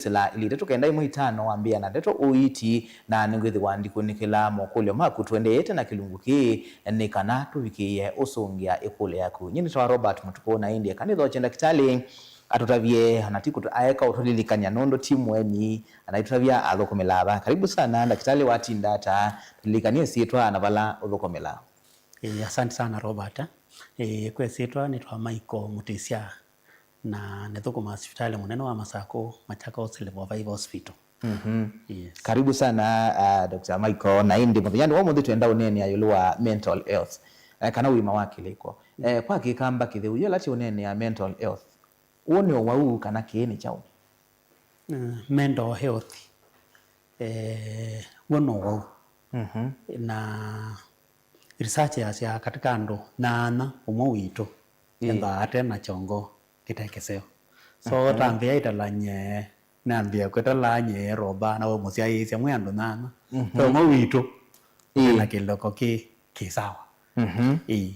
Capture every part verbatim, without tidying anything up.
Sila ilĩ itatũ kenda ĩmwe itano wambĩĩa na ndeto ũiiti, na nĩngwĩthĩwa ndikunĩkĩla mokũlyo maku. Tũendeete na kĩlungu kĩĩ nĩ kana tũvikĩĩe ũsũngĩa ĩkũlyo yaku. Nyie nĩtawa Robert Mũtukũ, na ĩndĩ eka nĩthokye ndakĩtalĩ atũtavye, na ti kũtũ-, aeka ũtũlilikany'a nũndũ ti mũeni, anaitũtavya athũkũmĩlaa va. Karibu sana ndakĩtalĩ, watinda ata? Tũlilikany'e syĩtwa na vala ũthũkũmĩlaa. Ĩĩ, asante sana Robert. Ĩĩ, kwa ĩsyĩtwa nĩtawa Michael Mũtĩsya, na nĩthũkũmaa sivitalĩ mũnene wa Masakũ, Machakos Level five Hospital. Mhm. Yes. Karibu sana, uh, Doctor Michael. Na ĩndĩ mũthenyanĩ wa ũmũnthĩ twenda ũneenea ĩũlũ wa mental health, eh, kana ũima wa kĩlĩko. Eh, kwa Kĩkamba kĩtheu, yĩla tũũneenea mental health, w'o nĩ ũwau kana kĩĩ nĩ kyaũ? Eh, mental health, eh, w'o nĩ ũwau. Mhm. Na research yasya katika andũ nyanya, ũmwe witũ Ĩĩ. endaa ate na kyongo kĩte kĩseo. So, mhm, tambĩa ĩtalany'e, nambĩa kwĩtalany'e roba, na we mũsyaĩĩsya mwĩ andũ nyanya. Mhm. Ve ũmwe witũ Ĩĩ. ena kĩlĩko kĩ, kĩ sawa. Mhm. Ĩĩ.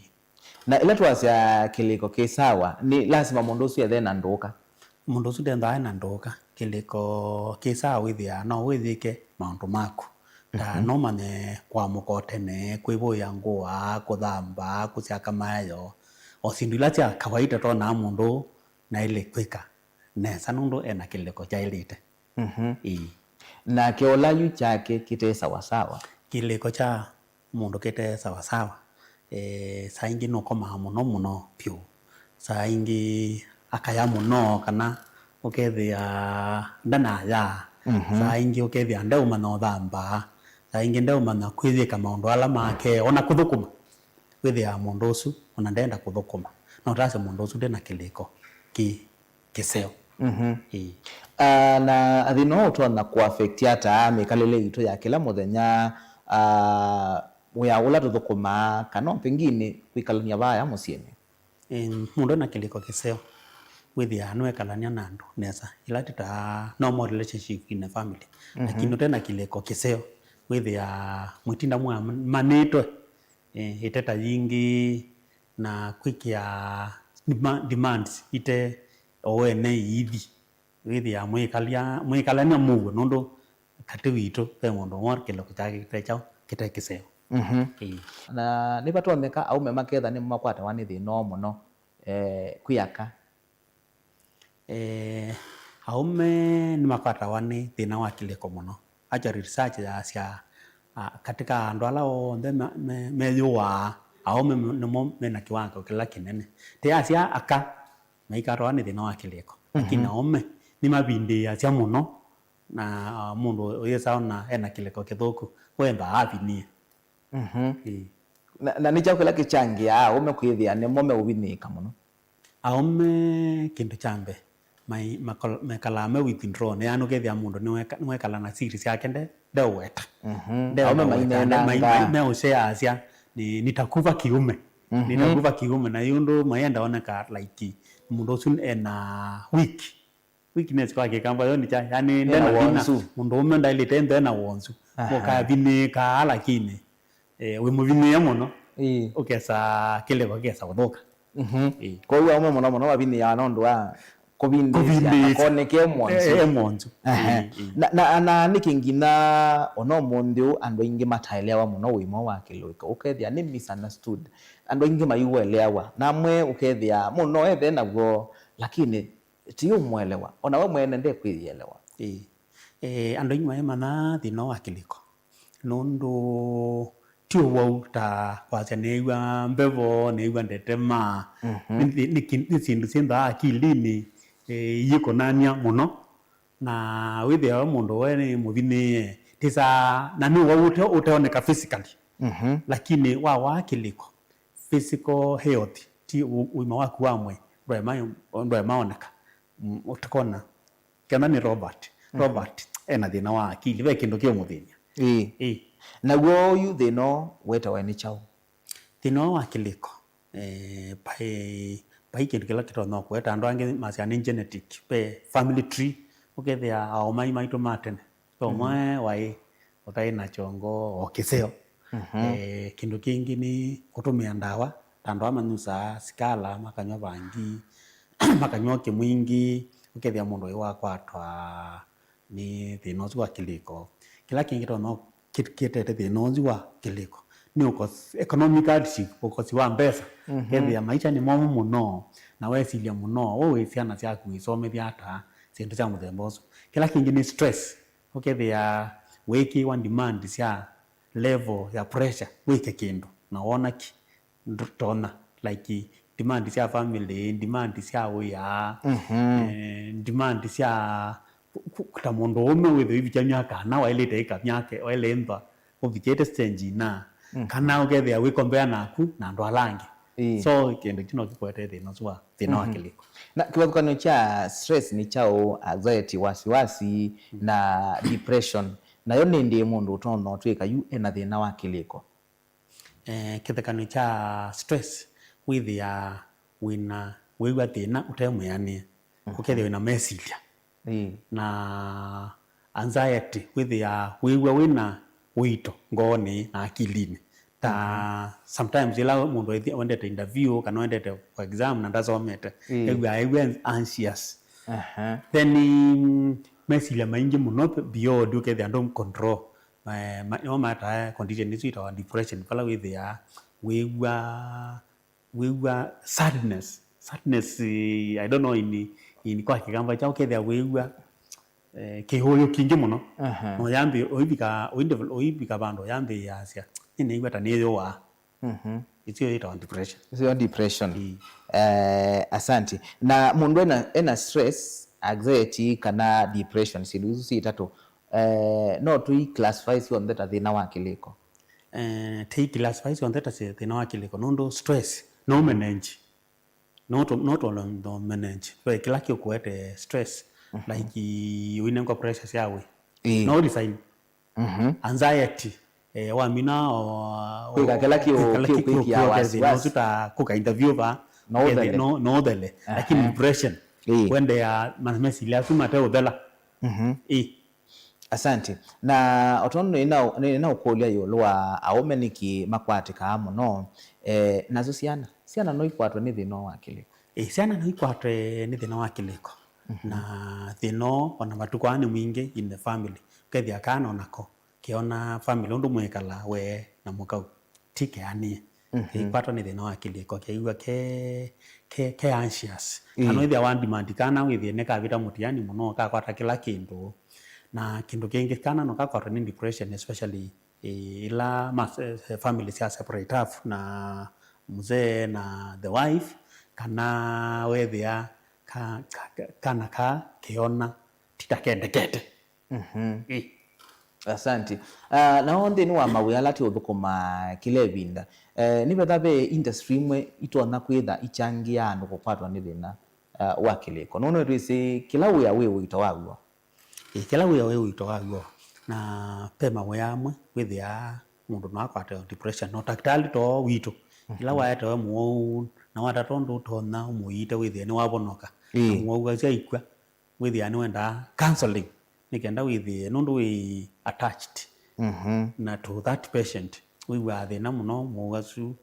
Na ĩla twasya kĩlĩko kĩ sawa, nĩ lasima mũndũ ũsu ethe na ndũũka? Mũndũ ũsu ndendaa na ndũũka. Kĩlĩko kĩ sawa wĩthĩaa no wĩyĩke maũndũ maku. Ta, mhm, no ũmanye kũamũka o tene, kwĩvũĩa ngũa, kũthamba, kũsyaka maeo. O syĩndũ ila sya kawaita twonaa mũndũ naĩle kwĩka nesa nũndũ ena kĩlĩko kyaĩlĩte. Mhm. Ĩĩ. Nake ũla yu kyake kĩte sawasawa? Kĩlĩko kya mũndũ kĩte sawasawa. Eh, saa ingĩ nũkomaa mũno mũno vyũ. Saa ingĩ akaya mũno, kana ũkethĩa ndanaya. Mhm. Saa ingĩ ũkethĩa ndeũmanya ũthamba. Saa ingĩ ndeũmanya kwĩyĩka maũndũ ala make, ona kũthũkũma. Wĩthĩaa mũndũ ũsu ona ndenda kũthũkũma. No ũtasye mũndũ ũsu ndena kĩlĩko kĩ kĩseo. Mhm. Ĩĩ. Ah, na thĩna ũũ ũtonya kũ affect ata mĩkalĩle itũ ya kĩla mũthenya, ah, wĩa ũla tũthũkũmaa, kana o pengine kwĩkalany'a vaya mũsyĩnĩ? Em, mũndũ ena kĩlĩko kĩseo wĩthĩaa nũekalany'a na andũ nesa, ila tĩtaa normal relationship in a family. Mhm. Lakini ũtena kĩlĩko kĩseo wĩthĩaa mwĩtinda mwamanĩtwe, eh, ĩteta yingĩ na kwĩkĩa dema-, demands ite o ene iithi. Wĩthĩaa mwĩkalya-, mwĩkalany'a mũuo nũndũ katĩ witũ ve mũndũ ũmwe kĩlĩko kyake kĩte kyaũ, kĩte kĩseo. Mhm. Ĩĩ. Na nĩvatonyeka aũme maketha nĩmo makwatawa nĩ thĩna ũũ mũno, eh, kwĩ aka? Eh, aũme nĩmakwatawa nĩ thĩna wa kĩlĩko mũno. Actually, research yaasya, ah, katika andũ ala onthe me, me, meyũaa, aũme nĩmo mena kĩwango kĩla kĩnene. Tĩ asya aka maikatawa nĩ thĩna wa kĩlĩko. Lakini, mhm, aũme nĩmavindĩĩasya mũno, na mũndũ ũyĩsa ona ena kĩlĩko kĩthũku, wemba avinie. Mhm. Ĩĩ. Na, na nĩ kyaũ kĩla kĩkyangĩaa aũme kwĩthĩa nĩmo meũvinyĩĩka mũno? Aũme kĩndũ kya mbee, mai-, makol-, mekalaa me withdrawn, yaani ũkethĩa mũndũ nĩweka-, nĩwekala na siri syake nde-, ndeũweta. Mhm. Ndeũweta, aũme maineenanga. Mai-, mai-, meũsheasya, "Ni-, nitakufa kiume." Mhm. "Nitakufa kiume," na yu ũndũ mayenda oneka like mũndũ ũsu ena weak. Weakness kwa Kĩkamba yo nĩ kya, yani, ena ndena thĩna, wonzu. Mũndũũme ndaĩlĩte nthe na wonzu. Aha. Ũkavinĩĩkaa, lakini, eh, wĩ mũvinĩĩe mũno, ĩĩ, ũkesa kĩlĩko kĩkesa kũthũka. Mhm. Ĩĩ. Kwoou aũme mũno mũno mavinĩĩawa nũndũ wa kũvindĩĩsya, kũvindĩĩsya, akoneke e mwonzu. Eh, e mwonzu. Aha. Ĩĩ, ĩĩ. Na, na, na nĩkĩ nginya ona ũmũnthĩ ũũ andũ aingĩ mataelewa mũno ũima wa kĩlĩko, ũkethĩa nĩ misunderstood. Andũ aingĩ maiũelewa. Na amwe ũkethĩa mũndũ no ethe naw'o, lakini ti ũmũelewa, o na we mwene ndekwĩyĩelewa. Ĩĩ. Eh, andũ aingĩ maimanya thĩna wa kĩlĩko, nũndũ ti ũwau ta kwasya, "Nĩĩw'a mbevo, nĩĩw'a ndetema." Mhm. Nĩ, nĩ, nĩ ki-, nĩ syĩndũ syĩnthaa akilinĩ, eh, iyĩkonany'a mũno, na wĩthĩawa mũndũ we nĩ mũvinĩĩe, tĩsaa, na nĩ ũwau ũte-, ũteoneka physically. Mhm. Lakini wawaa kĩlĩko, physical health, ti ũ-, ũima waku wa mwĩĩ, ndwaema, ndwaemaoneka. Mm, ũtikona. Kenda nĩ Robert. Mhm. Robert ena thĩna wa akili, ve kĩndũ kĩũmũthĩny'a. Ĩĩ. Ĩĩ. Naw'o ũyu thĩna ũũ wĩtawa nĩ kyaũ? Thĩna ũũ wa kĩlĩko, eh, vai, vai kĩndũ kĩla kĩtonya kũeta. Andũ angĩ masya nĩ genetic, ve family tree, ũkethĩa aũmai maitũ ma tene, ve ũmwe, mhm, waĩ ũtaĩ na kyongo o kĩseo. Mhm. Eh, kĩndũ kĩngĩ nĩ kũtũmĩa ndawa, ta andũ aa manyusaa sikala, makanywa vangi, makanywa ũkĩ mwingĩ, ũkethĩa mũndũ ũyũ wakwatwa nĩ thĩna ũsu wa kĩlĩko. Kĩla kĩngĩ tonya kĩ-, kĩtete thĩna ũsu wa kĩlĩko nĩ ũkosi, economic hardship, ũkosi wa mbesa. Mhm. Kethĩa maisha nĩ momũ mũno, na wesilya mũno, we wĩ syana syaku wĩsomethya ata, syĩndũ sya mũthemba ũsu. Kĩla kĩngĩ nĩ stress, ũkethĩa wĩkĩwa demand sya level ya pressure wĩke kĩndũ, na wona ki ndũtonya, like, demand sya family, demand sya wĩa, mhm, eh, demand sya ku-, ku-, ta mũndũ ũme wĩthĩwa ũivikya myaka ana, waĩlĩte ĩka myaka, waĩle ĩmba, ũvikĩte stage ina, mhm, kana ũkethĩa wĩkombea naku na andũ ala angĩ. Ĩĩ. So, kĩndũ kĩu no kĩkwete thĩna ũsu wa, thĩna wa, mhm, kĩlĩko. Na kĩvathũkany'o kya stress nĩ kyaũ, anxiety, wasiwasi, mm, na depression? Nayo nĩ ndĩĩ mũndũ ũtonya ũtw'ĩka yu ena thĩna wa kĩlĩko? Eh, kĩthekanĩ kya stress, wĩthĩa wĩna, wĩw'a thĩna ũte mwĩanĩe, mhm, ũkethĩa wĩna mesilya. Ĩĩ. Na anxiety, wĩthĩa wĩw'a wĩna ũito ngoonĩ na akilinĩ. Ta, mhm, sometimes ĩla mũndũ ethi-, wendete interview kana wendete for exam na ndasomete, ĩĩ, ew'a, ew'a anxious. Aha. Then, mm, mesilya maingĩ mũno beyond ũkethĩa ndũ control. Eh, ma-, nĩmo matae condition ĩsu ĩtawa depression, vala wĩthĩaa wĩw'a, wĩw'a sadness. Sadness, eh, I don't know in, in kwa Kĩkamba kyaũ, ũkethĩa wĩw'a, eh, kĩũyũ kingĩ mũno. Aha. Na ũyambĩ, ũivika, ũindevel-, ũivika vandũ ũyambĩĩasya, "Nĩnĩw'a ta nĩyũaa." Mhm. Ĩsyo yĩtawa depression. Ĩsyo depression. Ĩĩ. Eh, asante. Na mũndũ ena, ena stress, anxiety, kana depression, syĩndũ isu syĩ itatũ, eh, no tũi classify syonthe ta thĩna wa kĩlĩko? Eh, tei classify syonthe ta syĩ thĩna wa kĩlĩko, nũndũ stress no manage. No to, no to, no manage. Ve kĩla kĩũkũete stress, mhm, like, ũinengwa pressure sya wĩa. Ĩĩ. No resign. Mhm. Anxiety, eh, wamina, o, kwĩka kĩla kĩũ-, kĩla kĩũ-, kĩũkwĩkĩa kĩũkwĩkĩa wasiwasi. Thĩna ũsu ta kũka interview va, no ũthele. No, no ũthele. Aha. Lakini depression, ĩĩ, wendea ma-, mesilya asu mate ũthela. Mhm. Ĩĩ. Asante. Na o tondũ nĩna, nĩna ũkũlya ĩũlũ wa aũme nĩkĩ makwatĩkaa mũno, eh, nasyo syana, syana no ikwatwe nĩ thĩna wa kĩlĩko? Ĩĩ, syana no ikwatwe nĩ thĩna wa kĩlĩko. Mhm. Na thĩna ũũ, ona matukũ aa nĩ mwingĩ in the family. Ũkethĩa kana onako keona family ũndũ mwĩkala we na mũkau ti keanĩe. Mhm. Kĩikwatwa nĩ thĩna wa kĩlĩko, kĩiw'a ke, ke, ke anxious. Ĩĩ. Kana wĩthĩa wa demand kana wĩthĩe nĩkavĩta mũtiani mũno, kakwata kĩla kĩndũ. Na kĩndũ kĩngĩ, kana no kakwatwa nĩ depression, especially, eh, ĩla mas-, eh, family sya separate up na mzee na the wife, kana wethĩa ka, ka, ka, kana ka keona ti ta kendekete. Mhm. Ĩ. Asante. Ah, nao nthĩnĩ wa mawĩa ala tũũthũkũma kĩla ĩvinda, eh, nĩvetha ve industry imwe itonya kwĩtha ikyangĩa andũ kũkwatwa nĩ thĩna, ah, wa kĩlĩko? Nũndũ nĩtwĩsĩ kĩla wĩa wĩ ũito waw'o. Ĩ, kĩla wĩa wĩ ũito waw'o. Na ve mawĩa amwe wĩthĩaa mũndũ no akwate depression, no takitali too witũ. Mhm. Ĩla waetewe mũwau na watata ũndũ ũtonya ũmũiite wĩthĩe nĩwavonoka. Ĩ. Na mũwau asu aikw'a, wĩthĩaa nĩwendaa counseling, nĩ kenda wĩthĩe, nũndũ wĩ attached, mhm, na to that patient, wĩw'aa thĩna mũno mũwau asu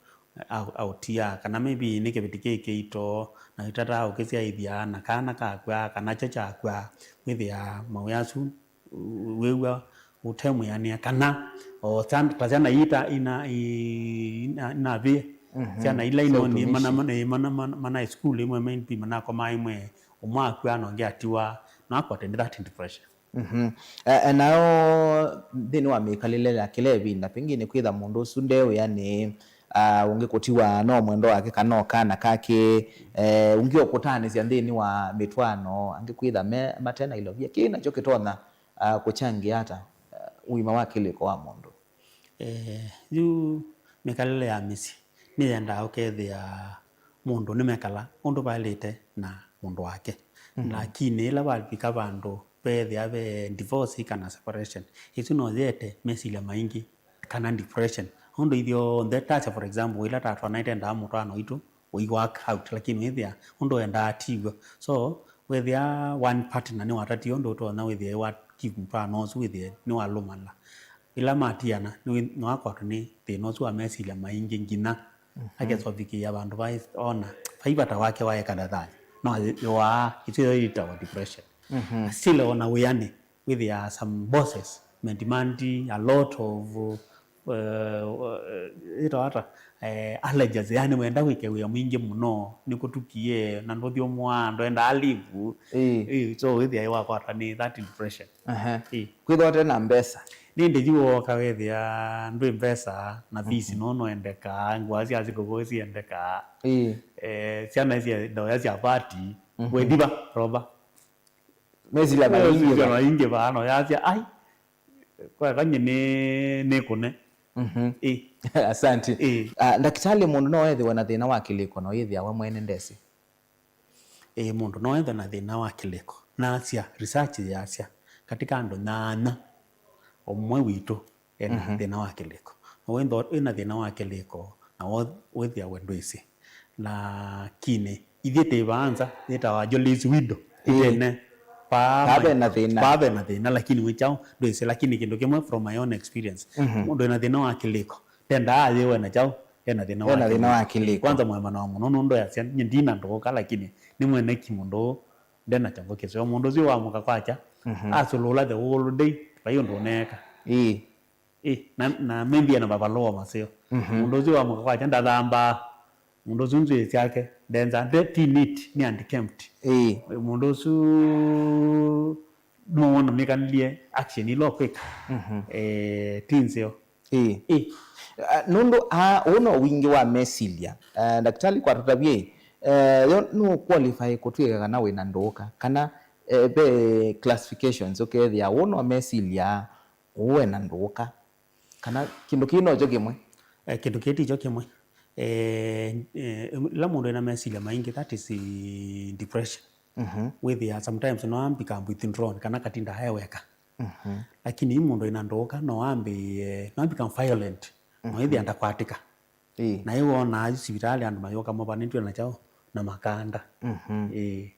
au-, autia, kana maybe nĩ kĩveti kĩĩ kĩito, na ĩtata ũkĩsyaĩthya, na kana kakw'a, kana kyo kyakw'a, wĩthĩaa mawĩa asu wĩw'a ũte mwĩanĩe, kana o syana, ta syana ii ta ina, i-, ina, inavĩe. Mhm. Syana ila inonie, mana, mana, mana, mana, mana school imwe, maybe manakomaa imwe, ũmwe akw'a na ũngĩ atiwa, no akwate nĩ that depression. Mhm. Eh, eh, nao nthĩnĩ wa mĩkalĩle ya kĩla ĩvinda, pengine kwĩtha mũndũ ũsu nde wĩanĩ, ah, ũngĩ kũtiwa no mwendwa wake kana o kana kake, eh, ũngĩ ũkũtanĩsya nthĩnĩ wa mĩtwaano, angĩ kwĩtha me, mate na ilovia. Kĩĩ nakyo kĩtonya ah, kũkyangĩa ata, ah, ũima wa kĩlĩko wa mũndũ? Eh, yu mĩkalĩle ya mĩsyĩ nĩyendaa ũkethĩa mũndũ nĩmekala ũndũ vaĩlĩte na mũndũ wake. Mhm. Lakini ĩla vavika vandũ veethĩa ve divorce kana separation, ĩsu no yĩete mesilya maingĩ kana depression. Ũndũ ithyonthe tasya, for example, ĩla tatwanaĩte ndaa mũtwaano witũ, ũi work out, lakini wĩthĩa ũndũ wendaa tiw'o. So, wĩthĩa one partner nĩwatatie ũndũ ũtonya wĩthĩa wa keep mũtwaano ũsu wĩthĩe nĩwalũmala. Ĩla matiana, nĩwĩ-, nĩwakwatwa nĩ thĩna ũsu wa mesilya maingĩ nginya, mhm, akesovikĩĩa vandũ vai ona vai vata wake waekala thayũ. No yũaa, ĩsu yo yĩtawa depression. Mhm. Still ona wĩanĩ, Wĩthĩaa some bosses me demand a lot of, uh, uh, ĩtawa ata, eh, allergies, yani wenda wĩke wĩa mwingĩ mũno, nĩkũtukie, na ndũthyũmũaa, ndwendaa leave. Ĩĩ. Ĩĩ, so wĩthĩa wakwatwa nĩ that depression. Aha. Ĩĩ. Kwĩthwa ũte na mbesa. Nĩ ndĩthi wooka wĩthĩa ndwĩ mbesa, na fees no noendekaa, ngũa sya sikũkũ siendekaa. Ĩĩ. Eh, syana sya ndoya sya party, mhm, wĩthiva, roba. Mesilya maingĩ maingĩ vaa, no yasya, ai, kwa kanye nĩ, nĩ kũne. Mhm. Ĩ. Asante. Ĩ. Ah, ndakĩtalĩ, mũndũ no ethĩwe na thĩna wa kĩlĩko na ũyĩthĩa we mwene ndesĩ? Ĩ, mũndũ no ethwe na thĩna wa kĩlĩko. Nasya, research yasya, katika andũ nyanya, ũmwe witũ ena, mhm, thĩna wa kĩlĩko. Na wenda wĩna thĩna wa kĩlĩko, na wo-, wĩthĩa we ndwĩsĩ. Lakini, ithyĩ twĩ vaa nza, yĩtawa Jolly's Widow. Ĩĩ. Itene, paa, paa ve na thĩna. Paa ve na thĩna, lakini wĩ kyaũ, ndwĩsĩ. Lakini kĩndũ kĩmwe from my own experience, mhm, mũndũ ena thĩna wa kĩlĩko, ndendaa ayĩwe na kyaũ, ena thĩna wa kĩlĩko. Ena thĩna wa kĩlĩko. Kwanza mwemana wa mũno, nũndũ yasya, nyie ndina ndũũka, lakini nĩ mwene ki mũndũ ũũ, ndena kyongo kĩseo. Mũndũ ũsu wamũka kwakya, mhm, asũlũla the whole day, vai ũndũ ũneeka. Ĩĩ. Ĩ, na, na maybe ena mavalũa maseo. Mhm. Mũndũ ũsu wamũka kwakya ndathambaa. Mũndũ ũsu nzwĩĩ syake ndenza, nde, ti neat, nĩ unkempt. Ĩĩ. Mũndũ ũsu nũwona mĩkanĩlye action ila ũkwĩka. Mhm. Eh, ti nzeo. Ĩĩ. Ĩĩ. Ah, nũndũ, ah, ũũ no wingĩ wa mesilya. Ah, ndakĩtalĩ kwatũtavye, eh, yo nũ qualify kũtw'ĩka kana wĩna ndũũka, kana, eh, ve classifications ũkethĩa ũũ no mesilya, ũũ ena ndũũka, kana kĩndũ kĩĩ nokyo kĩmwe? Eh, kĩndũ kĩĩ tikyo kĩmwe. Eh, eh, ĩla mũndũ ena mesilya maingĩ, that is, eh, depression. Mhm. Wĩthĩa sometimes no ambika withdrawn, kana katinda e weka. Mhm. Lakini yu mũndũ ena ndũũka, no ambĩĩe, no ambika violent. No, mhm, ĩthĩa ndakwatĩka. Ĩĩ. Na ĩwonaa yu sivitalĩ andũ mayũka mavanĩtw'e na kyaũ, na makanda. Mhm. Ĩĩ.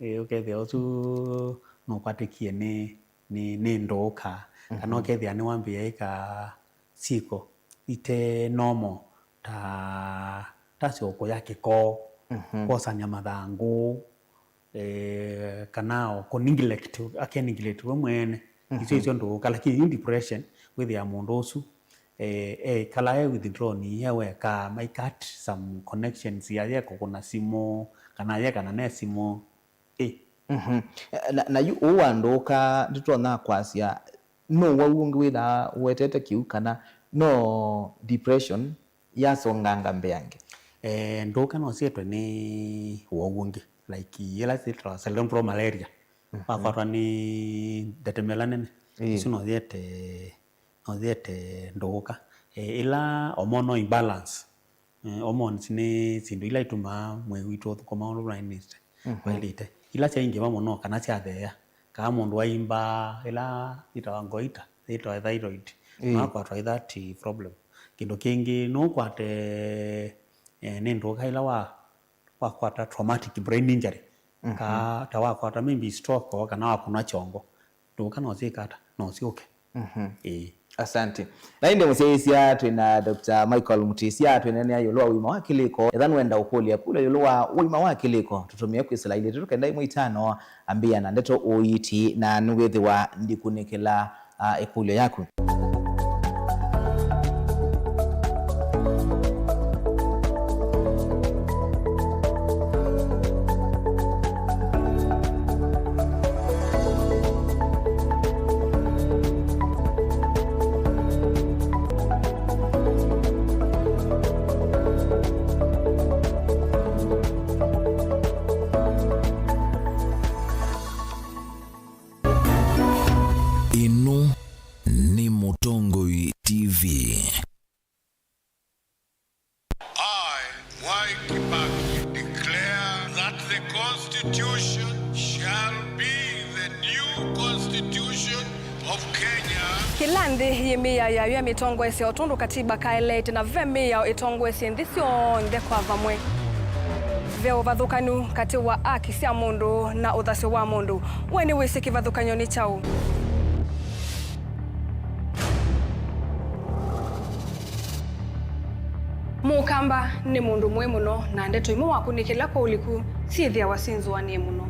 Ĩĩ, ũkethĩa ũsu nũkwatĩkie nĩ, nĩ, nĩ ndũũka, kana, mhm, ũkethĩa nĩwambĩĩa ĩka syĩko ite normal, ta, ta syũkũ ya kĩkoo, mhm, kwosany'a mathangũ, eh, kana o kũ neglect, ake neglect we mwene. Isu, mhm, isyo ndũũka, lakini yu depression, wĩthĩa mũndũ ũsu, eh, ekala e withdrawn, e weka, mai cut some connections, ya ye kũkũna simũ, kana ye kana ne simũ. Ĩ. Mhm. Na, na yu ũũ wa ndũũka ndĩtonya kwasya, no wau ũngĩ wĩthaa ũwetete kĩu, kana no depression yasonganga mbeange? Eh, ndũũka no syĩtwe nĩ ũwau ũngĩ, like, yĩla syĩtawa cerebral malaria. Mhm. Wakwatwa nĩ ndetemela nene. Ĩĩ. Isu no yĩte, no yĩte ndũũka. Eh, ĩla hormonal imbalance. Eh, hormones nĩ syĩndũ ila itumaa mwĩĩ witũ ũthũkũma ũndũ waĩlĩte. Mhm. Waĩlĩte. Ila syaingĩva mũno kana syatheea, kana mũndũ aimba ĩla yĩtawa goiter, yĩtawa thyroid, ĩĩ, no akwatwa nĩ that problem. Kĩndũ kĩngĩ, no ũkwate, eh, nĩ ndũũka ĩla wa, wakwata traumatic brain injury. Mhm. Ka, ta wakwata maybe stroke o kana wakũnwa kyongo. Ndũũka no syĩka ata? No syũke. Mhm. Ĩĩ. Asante. Na ĩndĩ mũsyaĩĩsya, twĩ na Doctor Michael Mutisya, twĩneenea ĩũlũ wa ũima wa kĩlĩko. Ethĩwa nũenda ũkũlya ĩkũlyo ĩũlũ wa ũima wa kĩlĩko, tũtũmĩe kwĩsĩla ilĩ itatũ kenda ĩmwe itano, ambĩĩa na ndeto ũiiti, na nĩwĩthĩwa ndikunĩkĩla, a, ĩkũlyo yaku. Ĩno nĩ Mũtongoi T V. I, Mwai Kibaki, declare that the Constitution shall be the new Constitution of Kenya. Kĩla nthĩ yĩ mĩao yayo ya mĩtongoesye o tondũ katiba kaeleete, na ve mĩao ĩtongoesye nthĩ syonthe kwa vamwe. Ve ũvathũkanu katĩ wa aki sya mũndũ na ũthasyo wa mũndũ. We nĩwĩsĩ kĩvathũkany'o nĩ kyaũ? Mũkamba nĩ mũndũ mũĩ mũno, na ndeto imwe wakũnĩkĩla kwa ũliku syĩthĩawa syĩnzũanĩe mũno.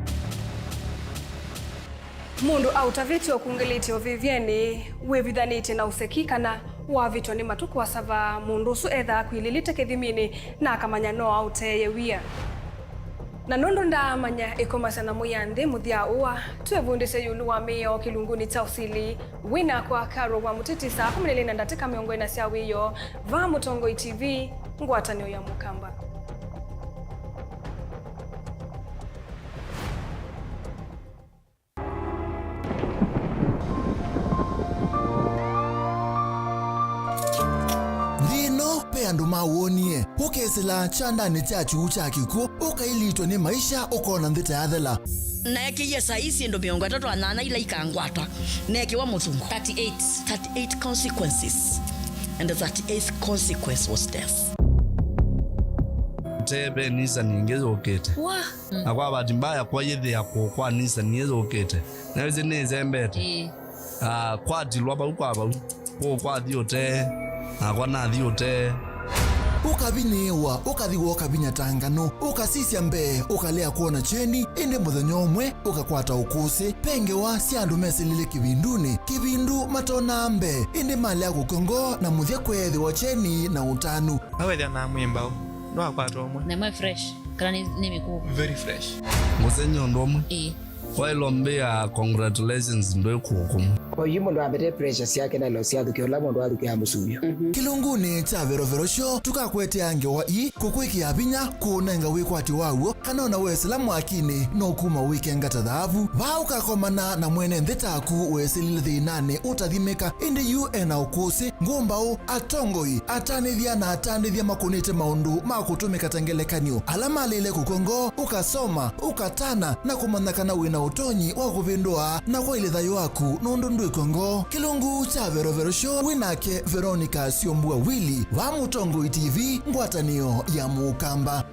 Mũndũ aũtavĩtye ũkungĩlĩtye ũvĩvyenĩ, wĩvithanĩtye na ũseki, kana wavĩtwa nĩ matukũ asava, mũndũ ũsu ethaa akwilĩlĩte kĩthiminĩ na akamanya no aũteeye wia. Na nũndũ ndaamanya ĩkomasya na mwĩanthĩ mũthya ũa, twĩvundĩsye ĩũlũ wa mĩao kĩlungunĩ kya ũsili. Wĩ nakwa Carol wa Mũtiti saa kũmi na ilĩ na ndatĩka mĩongo ĩna sya wĩoo, vaa Mũtongoi T V, ngwatanĩo ya Mũkamba. Nthĩ ĩno, ve andũ mawonie, ũkesĩla kyandanĩ kya kyuu kya kĩkw'ũ, ũkailitwe nĩ maisha, ũkona nthĩ ta yathela. Naekĩie saii syĩndũ mĩongo ĩtatũ na nyanya ila ikangwata, neekĩwa mũthungo. Thirty-eight. Thirty-eight consequences. And the thirty-eighth consequence was death. Te ve Nissan ĩngĩ yũkĩte. Wa? Na kwa bahati mbaya, kwa yĩthĩa kũũ kwa Nissan ĩĩ yũkĩte. Na ĩsĩ nĩĩsembete. Ĩĩ. Ah, kwatilwa vau kwa vau. Kũũ kwathi ũtee, nakwa nathi ũtee. Ũkavinyĩĩwa, ũkathi woka vinya ta nganũ, ũkasisya mbee, ũkalea kwona kyeni, ĩndĩ mũthenya ũmwe ũkakwata ũkũsĩ. Ve ngewa sya andũ mesĩlile kĩvindunĩ, kĩvindu matonaa mbee, ĩndĩ malea kũkw'a ngoo na mũthya kweethĩwa kyeni na ũtanu. Awethĩa na mwĩ mbau, ndwakwata ũmwe. Na ĩmwe fresh, kana nĩ, nĩ mĩkũũ? Very fresh. Mũsenyi ũndũ ũmwe. Ĩĩ. Waĩlwa mbĩa, congratulations, ndwĩ kũkũmũ. Oyu mũndũ ambete pressure syake na ilo syathukĩa ũla mũndũ athukĩa mũsuvyo. Kĩlungunĩ kya Verovero Show, tũkakwetea ngewa ii, kũkwĩkĩa vinya, kũũnenga wĩkwatyo waw'o, kana ona wesĩla mwakinĩ, no kuma wĩkenga ta thaavu. Vaa ũkakomana na mwene nthĩ taku wesĩlile thĩnanĩ ũtathimĩka, ĩndĩ yu ena ũkũsĩ, ngũmbaũ, atongoi, atanĩthya na atandĩthya makũnĩte maũndũ ma kũtũmĩka ta ngelekany'o, ala malĩle kũkw'a ngoo, ũkasoma, ũkatana, na kũmanya kana wĩ na ũtonyi wa kũvĩndũa na kwaĩlya thayũ waku nũndũ ndwĩkw'a ngoo. Kĩlungu kya Verovero Show wĩ nake Veronica Syombua Willy, vaa Mũtongoi T V, ngwatanĩo ya Mũkamba.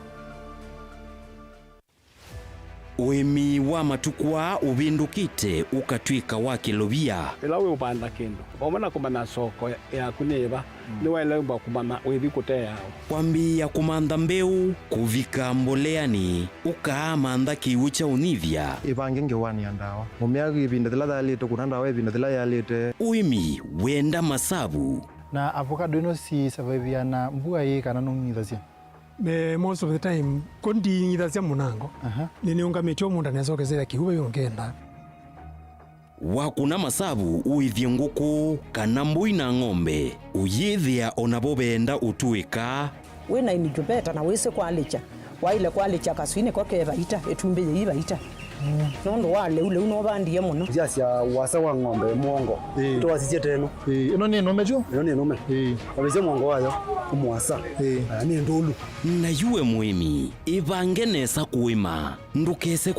Ũĩmi wa matukũ aa ũvĩndũkĩte ũkatw'ĩka wa kĩlovia. Ĩla wĩũvanda kĩndũ, vamwe na kũmanya soko yaku nĩ ĩva, nĩwaĩle kũmanya ũithi kũteea ũ. Kwambĩĩa kũmantha mbeũ, kũvika mboleanĩ, ũkaamantha kĩw'ũ kya ũnyivya. Ĩvange ngewanĩ ya ndawa. Mũmea ĩvinda yĩla yaĩlĩte, kũna ndawa ĩvinda yĩla yaĩlĩte. Ũĩmi wenda masavu. Na avocado ĩno si survive na mbua ĩĩ kana nũng'ithasya? Eh, most of the time, ko nding'ithasya mũnango. Aha. Nĩnĩũngamĩtye o mũndũ anesokesea kĩw'ũ vau ngenda. Wakũna masavu ũĩthye ngũkũ kana mbũi na ng'ombe, ũyĩthĩa o navo veenda ũtũĩka. Wĩ na incubator na wĩsĩ kwalĩkya, waĩle kwalĩkya kaswinĩ ko ke vaita, ĩtumbĩ yĩi vaita. Nũndũ wa lĩu, lĩu nũvandie mũno. Yasya wasa wa ng'ombe mũongo. Ĩĩ. Twasisye teno. Ĩĩ, ĩno nĩ nũme tu? Ĩno nĩ nũme. Ĩĩ. Wavĩsya mũongo wayo, mũasa. Ĩĩ. Ah, nĩ ndũlu. Na yu we mũĩmi, ĩvange nesa kũĩma. Ndũkese